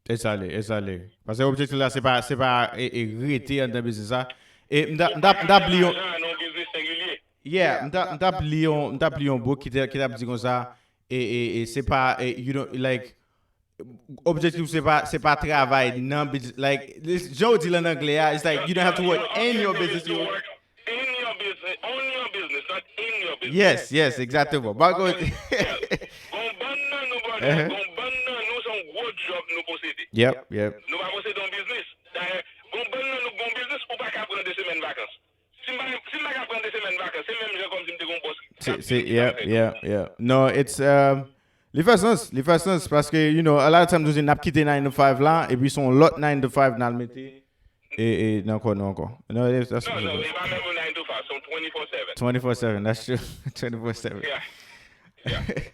E sa li, e sa li. Paske objektif la, se pa, se pa e, e rete anndan biznis la. E m t ap, m t ap, m t ap li yon. Yeah, m t ap, m t ap li yon, m t ap li yon book ki te, ki t ap di konsa, e, e, e se pa, e, you know, like, objektif se pa, se pa travay nan biznis, like, jan w di l an anglè a, it's like you don't have to work in your business, you work in your business, on your business, not in your business. Yes, yes, exactement. Bako. Gon bann nan nou, brother, gon bann nan nou se yon gwo job nou posede. Yep, yep. Nou pa posede yon biznis. Dayè, gon bann nan nou gon biznis, ou pa ka pran de semèn vakans. Si m pa, si m pa ka pran de semèn vakans, se menm jan kòmsi m te gon bòs ki ap di m ki sa fè. Yeah, yeah. No, it's, um, li fè sans, li fè sans, paske, you know, a lot of times, nou di n ap kite nine to five la, epi se yon lòt nine to five n al mete e, e, nan kò nou ankò. No, it is, that's No, no, e pa menm yon nine to five, se yon twenty-four seven. Twenty-four seven, that's true. Twenty-four seven. Yeah. Yeah.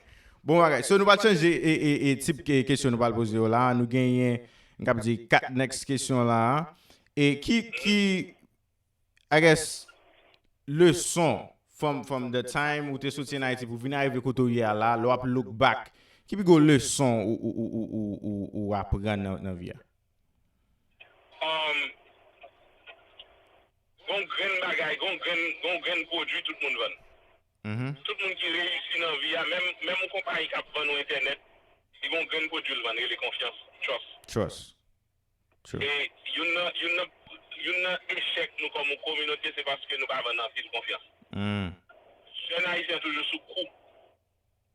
Bon bagay. So, nou pral chanje e, e, e tip ke, kesyon nou pral poze yo la. Nou genyen, m kab di, kat next kesyon la. E ki, ki, I guess, leson from, from the time ou te soti an Ayiti pou vin arive kote w ye a la, lè w ap look back, ki pi gwo leson ou, ou, ou aprann nan, nan vi a? Um, gon grenn bagay, gon grenn, gon grenn pwodui tout moun vann. Tout moun ki reyisi nan vi a, menm, menm yon konpayi k ap vann ou entènèt, li gon grenn pwodui l vann, rele konfyans, trust. Trust. True. E youn nan, youn nan, youn nan echèk nou kòm yon kominote, se paske nou pa vann anpil konfyans. Jèn ayisyen toujou sou kou.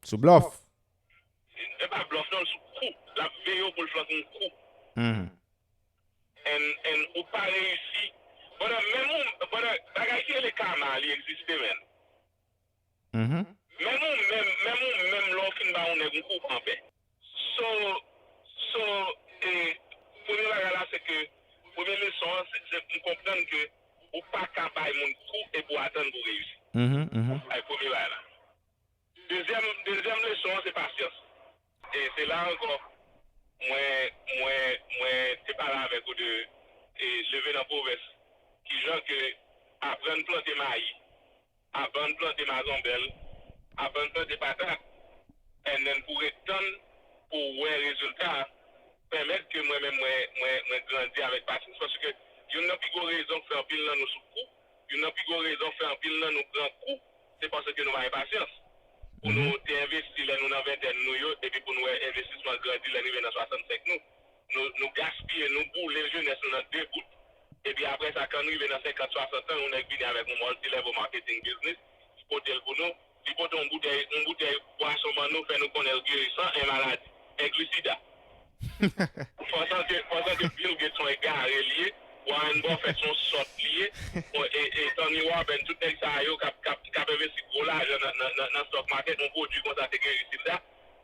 Sou blòf. E pa blòf non, l sou kou. L ap veye w pou l flanke yon kou. And, and ou pa reyisi. Pandan menm ou, pandan bagay ki rele kama, li egziste, man. Menm ou menm, menm ou menm, lè w fin ba yon nèg yon kou, ou pa anpè. So, so, e, premye bagay la, se ke, premye leson an, se, se m konprann ke ou pa ka bay moun kou epi w atann pou w reyisi. Ay, premye bagay la. Dezyèm, dezyèm leson an, se pasyans. E se la ankò, mwen, mwen, mwen te pale avèk ou de, e, leve nan pwovens. Kijan ke aprann plante mayi, aprann plante mazonbèl, aprann plante patat, and then pou ret tann pou w wè rezilta a, pèmèt ke mwen menm mwen, mwen, mwen grandi avèk pasyans. Paske youn nan pi gwo rezon k fè anpil nan nou sou kou, youn nan pi gwo rezon k fè anpil nan nou pran kou, se paske nou pa gen pasyans. Pou nou te envesti lè nou nan ventèn nou yo, epi pou nou wè envestisman grandi lè n rive nan swasannsenk nou. Nou, nou gaspiye, nou boule jenès nou nan de bout. Epi apre sa, kan n rive nan senkant, swasant an, yon nèg vini avèk yon multi-level marketing business, li pote l pou nou, li pote yon boutèy, yon boutèy bwason ban nou, fè nou konnen l geri san en maladi, enkli sida. Pandan ke, pandan ke Bill Gates se yon egare li ye, Warren Buffett se yon sòt li ye, bon, e, e Tony Robbins, tout nèg sa yo k ap, k ap, k ap envesti gwo lajan nan, nan, nan, nan stock market, yon pwodui konsa te geri sida,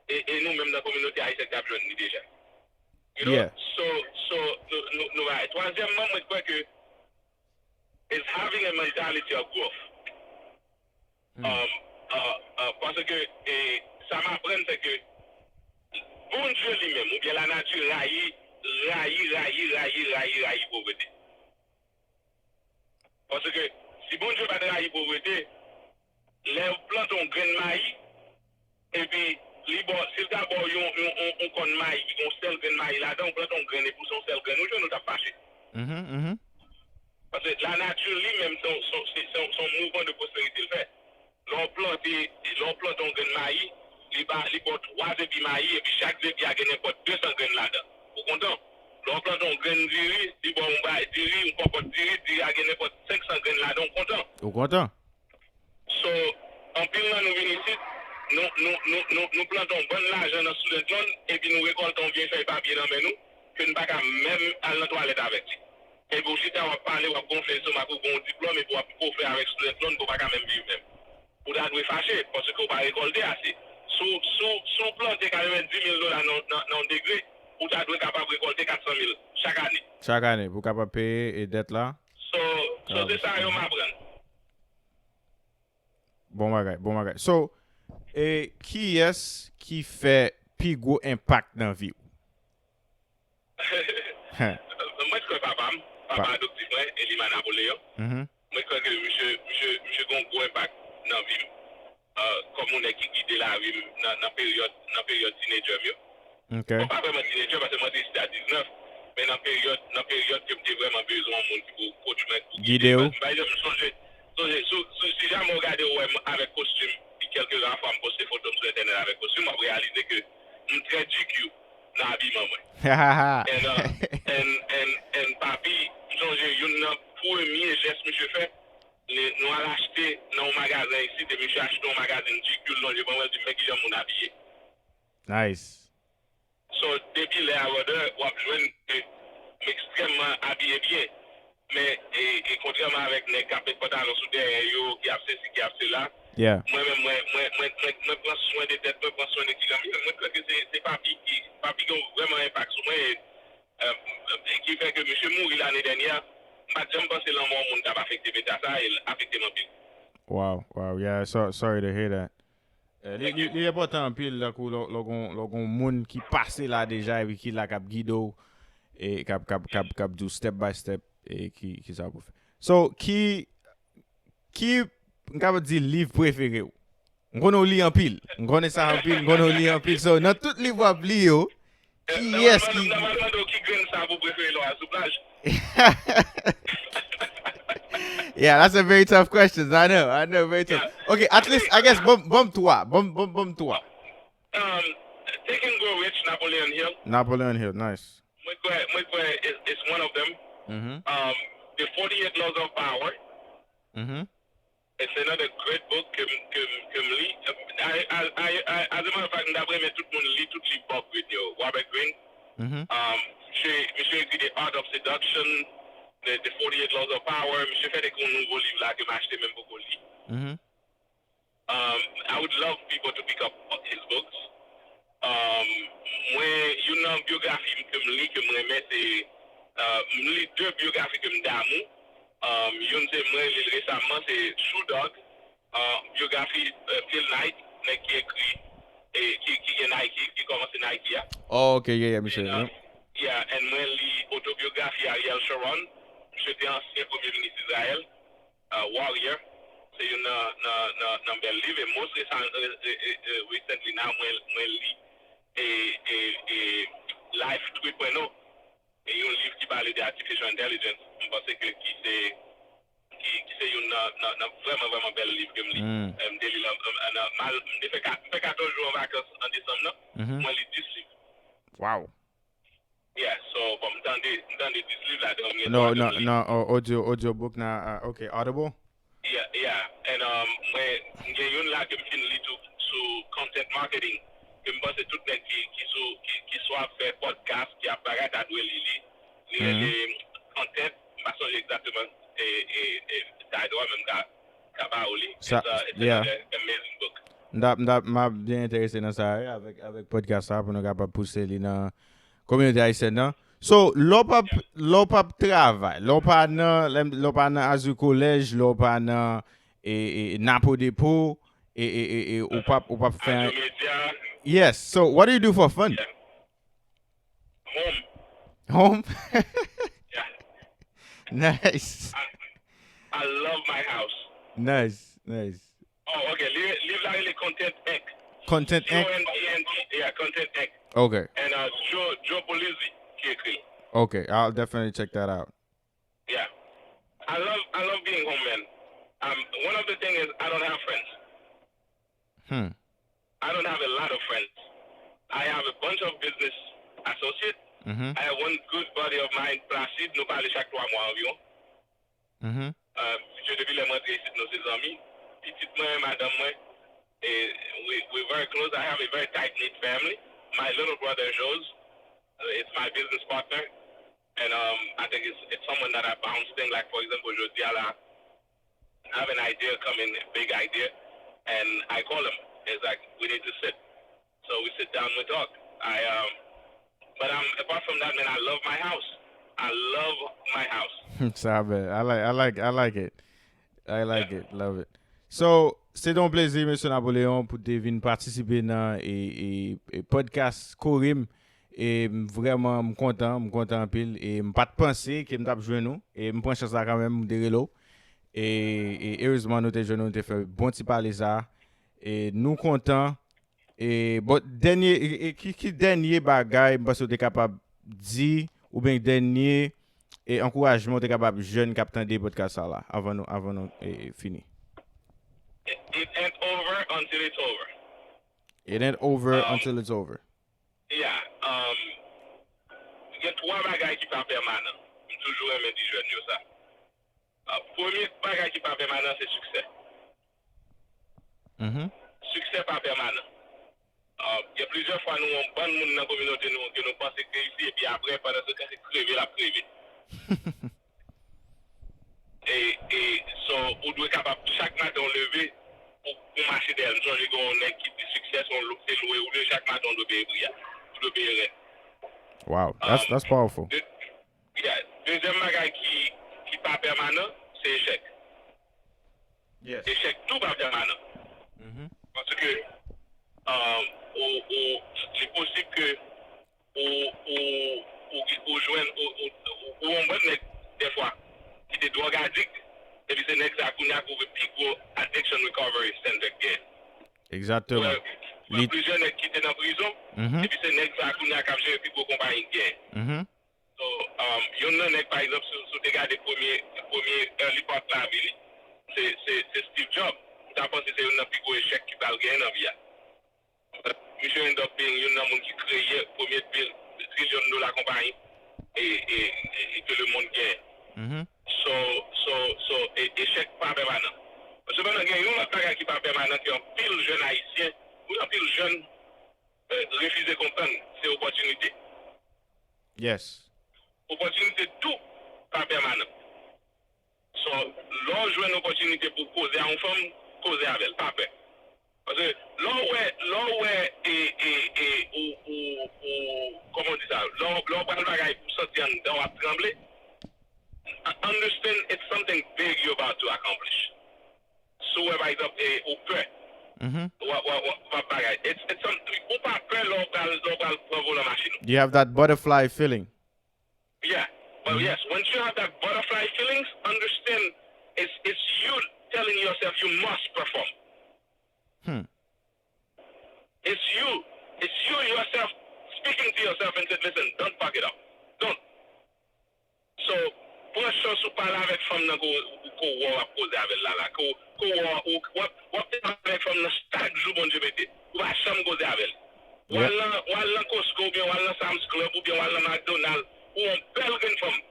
e, e nou menm nan kominote ayisyèn k ap jwenn li deja. You know? Yeah. So, so, nou, nou, nou bay. Twazyèmman, mwen kwè ke is having a mentality of growth. Um, Ah, ah, paske, eh, sa m aprann, se ke Bondye li menm, oubyen lanati, rayi, rayi, rayi, rayi, rayi, rayi povrete. Paske si Bondye pa t rayi povrete, lè w plante yon grenn mayi, epi li ba w, si l ta ba w yon, yon, yon, yon kòn mayi ki gen yon sèl grenn mayi ladan, w plante yon grenn epi w se yon sèl grenn ou jwenn, ou t ap fache. Mhm, mhm. Paske lanati li menm, se yon, se yon, se, se yon, se yon mouvman de pwosperite l fè. Lè w plante, lè w plante yon grenn mayi, li ba, li ba w twa zepi mayi, epi chak zepi a gen nenpòt de san grenn ladan. Ou kontan? Lè w plante yon grenn diri, li ba w yon bay diri, yon pòpòt diri, diri a gen nenpòt senk san grenn ladan, ou kontan? Ou kontan? So, anpil nan nou vin isit, nou, nou, nou, nou, nou plante yon bann lajan nan student loan, epi nou rekòlte yon vye fèy papye nan men nou, ke n pa ka menm al nan twalèt avèk li. Epi w chita, w ap pale, w ap gonfle lestomak ou, gen yon diplòm, epi w ap kofe avèk student loan, ke w pa ka menm viv menm. Ou ta dwe fache, paske w pa rekòlte ase. Si w, si w, si w plante katrevenndimil dola nan, nan, nan yon degre, ou ta dwe kapab rekòlte kat san mil chak ane. Chak ane, pou w kapab peye e dèt la. So, so se sa yo m aprann. Bon bagay, bon bagay. So, e kiyès ki fè pi gwo enpak nan vi w? Mwen kwè papa m, papa adoptif mwen, Elima Napoleon. Mhm. Mwen kwè ke misye, misye, misye gen yon gwo enpak nan vi m, euh, kòm yon nèg ki gide lavi m nan, nan peryòd, nan peryòd tinedjè m yo. Ok. Bon, pa vrèman tinedjè, paske mwen te isit a diznèf, men nan peryòd, nan peryòd ke m te vrèman bezwen yon moun ki pou coach mwen, pou gide m. Gide w. Pa egzanp, m sonje, sonje, sou, sou, si jamè w gade w wè m avèk kostim, kèlke ra fwa m poste foto m sou entènèt avèk kostim, w ap reyalize ke m trè G Q nan abiman mwen. And, uh, and, and, and papi, m sonje youn nan premye jès misye fè, li, nou al achte nan yon magazen isit, e misye achte yon magazin G Q, l lonje ban mwen, l di m, "Men kijan moun abiye." Nice. So, depi lè a, brother, w ap jwenn ke m ekstrèmman abiye byen. Men, e, e kontrèman avèk nèg k ap met pantalon sou dèyè yo, ki ap sesi, ki ap sela, yeah, mwen menm, mwen, mwen, mwen, mwen, mwen pran swen de tèt mwen, pran swen de ti granm mwen. Mwen kwè ke se, se papi ki, papi gen yon vrèman enpak sou mwen, e, e, e ki fè ke misye mouri lane dènyè, m pa t janm panse lanmò yon moun t ap afekte m eta sa, e l afekte m anpil. Wow, wow, yeah, so, sorry to hear that. Eh, li, li, li enpòtan anpil, tankou lè, lè w gon, lè w gon moun ki pase la deja epi ki la k ap gide w, e k ap, k ap, k ap, k ap di w step by step, e ki, ki sa pou w fè. So, ki, ki, m kapab di liv prefere w? M konnen w li anpil. M konnen sa anpil, m konnen w li anpil. So, nan tout liv w ap li yo, kiyès ki... Nòmalman, nòmalman, ki grenn sab ou prefere lè w al sou plaj? Yeah, that's a very tough question. I know, I know, very tough. Yeah. Okay, at least, I guess, bon, bon twa. Bon, bon, bon twa. Um, Think and Grow Rich, Napoleon Hill. Napoleon Hill, nice. Mwen kwè, mwen kwè it's, it's one of them. Mm-hmm. Um, The forty-eight Laws of Power. Mm-hmm. It's another great book ke m, ke m, ke m li. I, I, I, I, as a matter of fact, m ta renmen tout moun li tout liv Bob Greene yo. Robert Greene. Mm-hmm. Um, misye, misye ekri The Art of Seduction, The, The forty-eight Laws of Power. Misye fè te gen yon nouvo liv la ke m achte, men m poko li. Mm-hmm. Um, I would love people to pick up his books. Um, mwen, youn nan byografi m ke m li, ke m renmen, se, uh, m li de byografi ke m damou. Um, youn se, mwen li l resamman, se Shoe Dog, uh, byografi, uh, Phil Knight, nèg ki ekri, e ki, ki gen Nike, ki kòmanse Nike a. Oh, ok, yeah, yeah, misye, and, uh, yeah, and mwen li otobyografi Ariel Sharon, misye te ansyen premye minis Izrayèl, uh, Warrior, se youn nan, nan, nan, nan bèl liv, e most resan-, e, e, e, e, recently now, mwen, mwen li, e, e, e, Life three point oh, e yon liv ki pale de artificial intelligence, m panse ke ki se, ki, ki se youn nan, nan, nan vrèman, vrèman bèl liv ke m li. Mm. E, m te li l an, an, an, an, mal, m te fè ka-, m fè katòz jou an vakans an desanm nan, mm-hmm, mwen li dis liv. Wow. Yeah, so, bon, m tande, m tande dis liv ladan, m gen twa dòm li. Non, non, non, o-, audio, audiobook nan, uh, ok, Audible? Yeah, yeah. And, um, mwen, m gen youn la ke m fin li tou sou content marketing. Ke m panse tout nèg ki, ki sou, ki, ki swa ap fè podcast, ki ap bagay, ta dwe li li. Li rele Content, m pa sonje egzakteman, e, e, e, title a, men m ka, ka ba ou li. It's, uh, it's another amazing book. M t ap, m t ap, m ap byen enterese nan sa, wi, avèk, avèk podcast sa, pou nou kapab pouse li nan kominote ayisyèn nan. So, lè w p ap, lè w p ap travay, lè w pa nan, lè, lè w pa nan Azur College, lè w pa nan, e, e, Napo Depot, E, e, e, e ou p ap, ou p ap fè Ajo an- Media, Yes. So, what do you do for fun? Yeah. Home. Home? Yeah. Nice. I love my house. Nice, nice. Oh, okay. Li, li la rele Content Inc. Content C O Inc. N T N T. Yeah, Content Inc. Okay. And uh, Joe Joe Polizzi ki ekri l. Okay. I'll definitely check that out. Yeah. I love I love being home, man. Um, one of the thing is I don't have friends. Hmm. I don't have a lot of friends. I have a bunch of business associates. Mm-hmm. I have one good buddy of mine, Placide, nou pale chak twa mwa anviwon. Mm-hmm. Uh, misye depi lè m rantre isit nou se zanmi. Pitit mwen, madanm mwen, e we we very close. I have a very tight knit family. My little brother Jose, uh, it's my business partner, and um, I think it's it's someone that I bounce thing. Like for example, jodi a la, I have an idea coming, a big idea, and I call him. It's like we need to sit. So we sit down, we talk. I um, but um, apart from that, man, I love my house. I love my house. Sa bèl. I like, I like, I like it. I like it. Love it. So, se te yon plezi, Mesye Napoleon, pou te vin patisipe nan e, e, e podcast Kore m. E m vrèman, m kontan, m kontan anpil. E m pa t panse ke m t ap jwenn ou. E m pran chans la kanmenm, m te rele w. E, e erezman, nou te jwenn ou, nou te fè bon ti pale sa. E nou kontan. E, bon, dènye, e, e ki, ki dènye bagay m panse w te kapab di, oubyen dènye e ankourajman w te kapab jèn k ap tande podcast sa la, avan nou, avan nou e, e, fini? It, it ain't over until it's over. It ain't over Um, until it's over. Yeah, um, gen twa bagay ki pa pèmanan. M toujou renmen di jèn yo sa. Uh, premye bagay ki pa pèmanan se siksè. Mhm. Siksè pa pèmanan. Uh, gen plizyè fwa nou wè yon bann moun nan kominote nou ke nou panse k reyisi epi apre pandan se tan se kreve l ap kreve. E, e, so, ou dwe kapab chak maten w leve, ou, ou mache dèyè l. M sonje gen yon nèg ki di siksè se yon lou- se lwe ou lwe chak maten ou dwe peye pri a. Ou dwe peye rent. Wow, that's, that's powerful. De, yeah, dezyèm bagay ki, ki pa pèmanan, se echèk. Yes. Echèk tou pa pèmanan. Mhm. Paske um, ou, ou, li posib ke ou, ou, ou, ou jwenn, ou, ou, ou, ou yon bann nèg, dèfwa, ki te drug addict, epi se nèg sa kounye a ki ouvri pi gwo addiction recovery center k gen. Egzakteman. Wè, plizyè nèg ki te nan prizon, Mhm. epi se nèg sa kounye a k ap jere pi gwo konpayi k gen. Mhm. So, um, youn nan nèg, pa egzanp, si, si w te gade premye, premye early part lavi li, se, se, se Steve Jobs. Ou ta panse se youn nan pi gwo echèk ki pral genyen nan vi a. Misye end up being youn nan moun ki kreye premye bil, trilyon dola konpayi e, e, e, e ke lemonn genyen. Mhm. So, so, so, e, echèk pa pèmanan. Sepandan, gen yon lòt bagay ki pa pèmanan ke anpil jèn ayisyen, wi, anpil jèn eh, refize konprann, se opòtinite. Yes. Opòtinite tou pa pèmanan. So, lè w jwenn opòtinite pou koze a yon fanm, koze avè l, pa pè. Paske lè w wè, lè w wè, e, e, e, ou, ou, ou, kòman w di sa, lè w, lè w pral bagay pou santi anndan w ap tranble, understand it's something big you about to accomplish. Si w wè, pa egzanp, e, ou pè, Mhm. w ap, w ap, w ap, w ap bagay. It's, it's something, ou pa pè lè w pral, lè w pral pran volan machin ou. You have that butterfly feeling. Yeah. But yes, once you have that butterfly feelings, understand it's, it's you telling yourself you must perform. Hmm. It's you, it's you yourself speaking to yourself and said, listen, don't fuck it up. Don't. So, pran chans ou pale avèk fanm nan ke w, ke w wè w ap koze avè l la, la. Ke w, ke w wè w, w ap, w ap te pale avèk fanm nan chak jou Bondye mete. Ou pa janm koze avè l. W al nan, w al nan Costco oubyen w al nan Sam's Club oubyen w al nan McDonald's, ou wè yon bèl grenn fanm.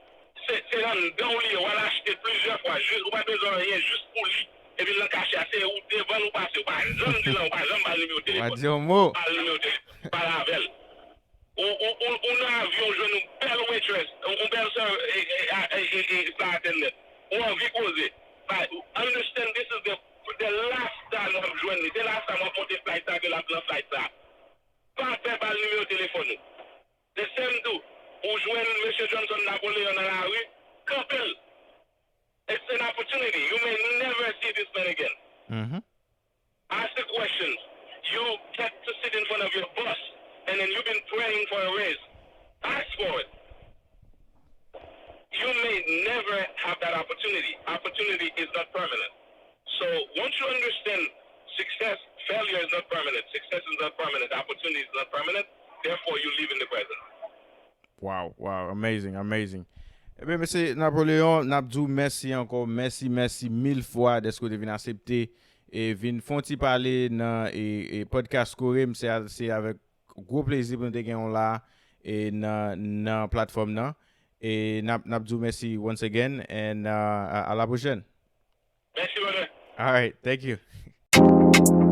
Se, se anndan w li ye, w al achte plizyè fwa, jis, ou pa t bezwen anyen, jis pou li. Epi l nan kachè a, se ou devan l ou pase, ou pa janm di l, ou pa janm ba l nimewo telefòn. Ou pa di yon mo. Ba l nimewo telefòn, pale avè l. Ou, ou, ou, ou nan avyon, ou jwenn yon bèl waitress, yon, yon bèl sè, e, e, a, e, e, e, flight attendant. Ou anvi koze. But understand this is the, the last time w ap jwenn li. Se last time w ap monte flight sa ke l ap nan flight sa. Pa pè ba l nimewo telefòn ou. The same tou, ou jwenn Mesye Johnson Napoleon nan lari, kanpe l. It's an opportunity. You may never see this man again. Mhm. Ask the never have that opportunity. Opportunity is not permanent. So once you understand success, failure is not permanent. Success is not permanent. Opportunity is not permanent. Therefore, you live in the present. Wow, wow, amazing, amazing. Ebyen, mesye Napoleon, n ap di w mèsi ankò, mèsi, mèsi mil fwa dèske w te vin aksepte e vin fè yon ti pale nan e, e podcast Kore m. Se, se avèk gwo plezi pou nou te gen w la e nan, nan platfòm nan. E n ap, n ap di w mèsi once again and uh, à, à la prochaine. Merci, brother. All right, thank you.